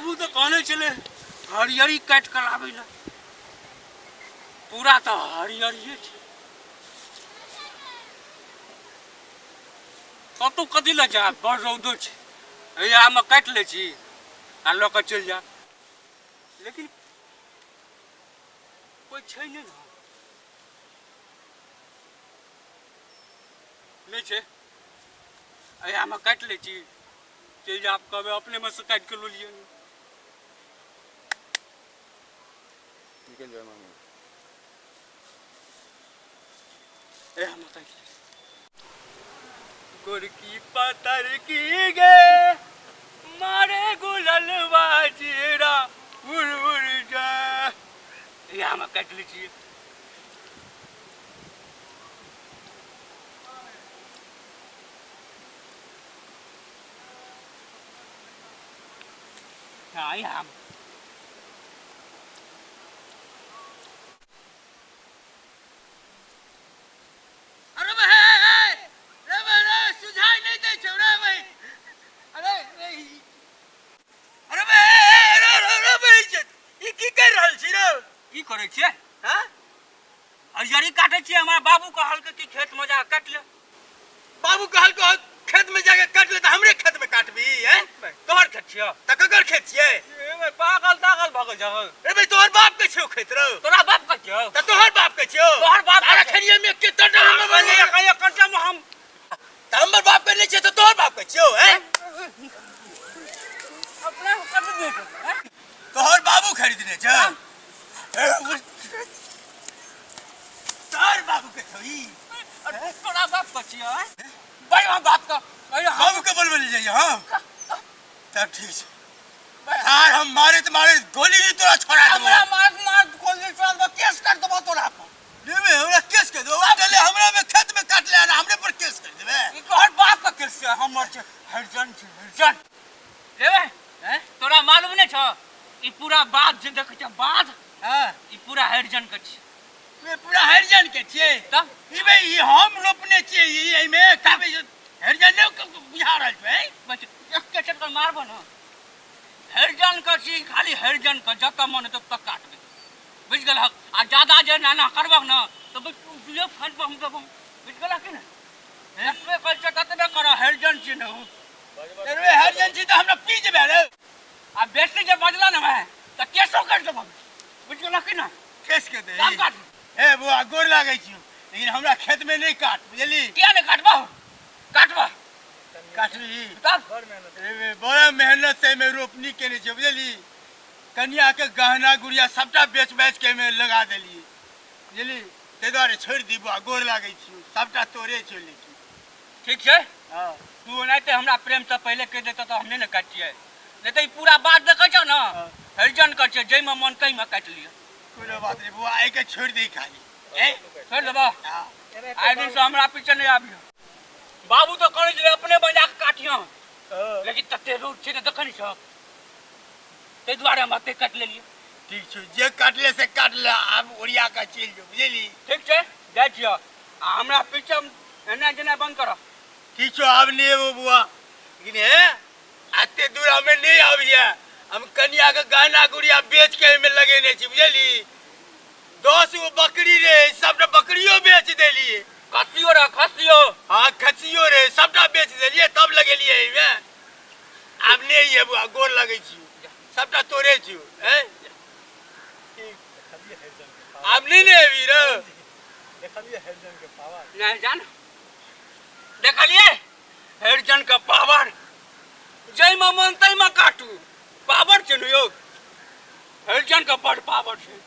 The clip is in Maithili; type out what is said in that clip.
बाबू तऽ कहने छलै हरियरी काटि कऽ लाबै लए, पूरा तऽ हरियरिये छै। कतहु कथी लए जायब, बड़ रौदो छै, हैयामे काटि लै छी आ लऽ कऽ चलि जायब। लेकिन कोइ छै नहि ने, नहि छै। एहिमे काटि लै छी, चलि जायब, कहबै अपनेमे से काटि कऽ लऽ लिअ। निकलि जाउ मामी। एहिमे काटि लै। गोरकी पतर की गे मारे गुललवा जीरा उड़ उड़ जा। इएहमे काटि लै छियै। हाँ, इएहमे। अरे बे, हे, हे, रे बे, रे, सुझाइ नहि दै छौ रे बे। अरे रे, अरे बे, हे, हे, रे, रे, रे बे, ई की करि रहल छी रे? की करै छियै? हँ? हरियरी काटै छियै। हमरा बाबू कहलकै कि खेतमे जा काटि ले। बाबू कहलकै खेतमे जाके काटि ले, तऽ हमरे खेतमे काटबी? हैं? तोहर खेत छियौ? तऽ ककर खेत छियै? ए बे, पागल तागल भऽ गेल छौ? रे बे, तोहर बाप के छियौ खेत रौ। तोरा बाप के छियौ? तऽ तोहर बाप के छियौ। तोहर बाप के अरे छियौ। खेलिए में के तोड़ हमर एक एक घंटा में हम तऽ हमर बाप के नहि छियै तऽ तोहर बाप के छियौ? हैं? अपने कट दे, हैं? तोहर बाबू खरीदने छौ? तोहर बाबू के छौ ई? अरे तोरा बाप के छियौ? हैं? बड़ बाप के। अरे हम बाबू के बोलबे ले जाइए। हाँ, तब ठीक छै यार, हम मारे तऽ मारे गोली भी तोरा छोड़ा देबो। हमरा मार मार गोली छोड़ा देबो, केस कर देबो तोरा पर। देबे हमरा केस कर देबो? देले हमरा में खेत में काट ले, हमरे पर केस कर देबे? ई तोहर बाप के केस छै, हमर छै? हरिजन छै, हरिजन। लेबे? हैं? तोरा मालूम नहि छौ, ई पूरा बाध जे देखै छ बाध? हाँ। ई पूरा हरिजन के छै। ये पूरा हरिजन के छियै? तब ई बे, ई हम रोपने छियै ई एहिमे कहबै जे हरिजन नहि बुझा रहल छै। बस एक चक्कर मारबो ने, हरिजन के छी, खाली हरिजन के, जतऽ मन हेतौ ततऽ काटबै, बुझि गेलहक? आ जादा जे एना करबह ने तऽ दुइयो फैन पर हम देबौ, बुझि गेलह कि नहि? एतबे कहै छियै ततबे करऽ, हरिजन छी ने ओ। अरे हरिजन छी तऽ हमरा पी जेबै रे। आ बेसी जे बजला ने भाय तऽ केसो करि देबौ, बुझि गेलह कि नहि? केस के दे। तब काट। हे बौआ, गोर लागै छी, लेकिन हमरा खेत में नहीं काट, बुझली? किया नहि काटबह? काटबह। काटबी? तब। रे बे, बड़ा मेहनत से एहिमे रोपनी केने छियै, बुझली? कनिया के गहना गुड़िया सबटा बेच बेच के एहिमे लगा देलियै, बुझली? ताहि दुआरे छोड़ि दी बौआ, गोर लागै छियौ, सबटा तोरे छौ लेकिन। ठीक छै। हँ। तू ओनाहिते हमरा प्रेमसँ पहिले कहि देतह तऽ हम नहि ने काटितियै। नहि तऽ ई पूरा बात देखै छौ ने, हरिजन के छै, जाहिमे मन ताहिमे काटि लिअ। कोनो बात नहीं बुआ, आइ के छोड़ि दे खाली। छोड़ि देबह? हाँ। आइ दिनसँ हमरा पीछे नहि आबियौ। बाबू तऽ कहै छलै अपने बजा कऽ काटियौ, लेकिन तते रौद छै ने, देखै नहि छहक, ताहि दुआरे हम एते काटि लेलियै। ठीक छौ, जे काटले से काटले, आब ओरिया के चलि जो, बुझली? ठीक छै, जाइ छियौ, आ हमरा पीछे एना जेना बंद करऽ। ठीक छौ, आब नहि एबो बुआ, लेकिन हे, एते दूर हमे नहि आबिये। हम कनिया के गहना गुड़िया बेच के एहिमे लगेने छी, बुझली? 10 गो बकरी रे, सबटा बकरियो बेच देलिए। खस्सियो रे, खस्सियो? हाँ, खस्सियो रे, सबटा बेच देलिए तब लगेलिए एहिमे। आब नहि एबो, आ गोर लगै छी, सबटा तोरे छियौ। हैं, आब नहि ने एबी रे? नहि जान, देखलिए हरिजन के पावर, जाहिमे मन ताहिमे काटू, पावर छै ने यौ, हरिजन के बड पावर छै।